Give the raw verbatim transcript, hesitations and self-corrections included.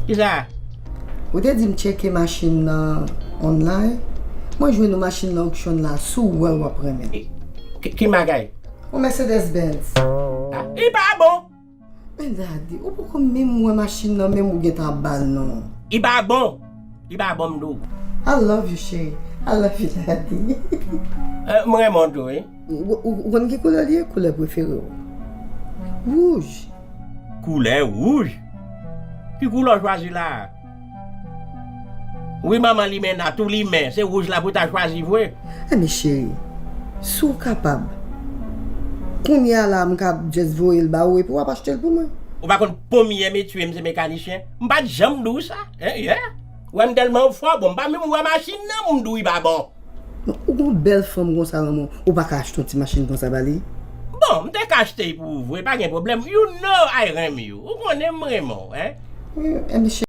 Kisa? Ou te di m tcheke machin nan online. Mwen jwenn yon machin nan auction la, si w wè l w ap renmen. Ki, ki magay? Yon Mercedes Benz. Ah, li pa bon. Men daddy, ou poko menm wè machin nan, menm ou gentan ap ba l non. Li pa bon. Li pa bon, m di w. I love you, cheri. I love you, daddy. Eh, m renmen w tou, wi. Ou, ou, ou konn ki koulè li ye? Koulè prefere w. Wouj. Koulè wouj? Ki koulè w chwazi la a? Wi, manman Limena, tou limen, se wouj la pou w ta chwazi vre. Enben cheri, si w kapab, kounye a la a m ka just voye l ba ou epi w ap achte l pou mwen. Ou pa konn konbyen metye m se mekanisyen? M pa t janm di w sa. Hein, yeah. Ou wè m tèlman fò, bon, m pa menm wè machin nan, m di w li pa bon. Non, ou gon bèl fanm konsa nan men w, ou pa ka achte yon ti machin konsa ba li? Bon, m te ka achte l pou ou vre, pa gen pwoblèm. You know I renmen w. Ou konnen m renmen w, hein? Wi, enben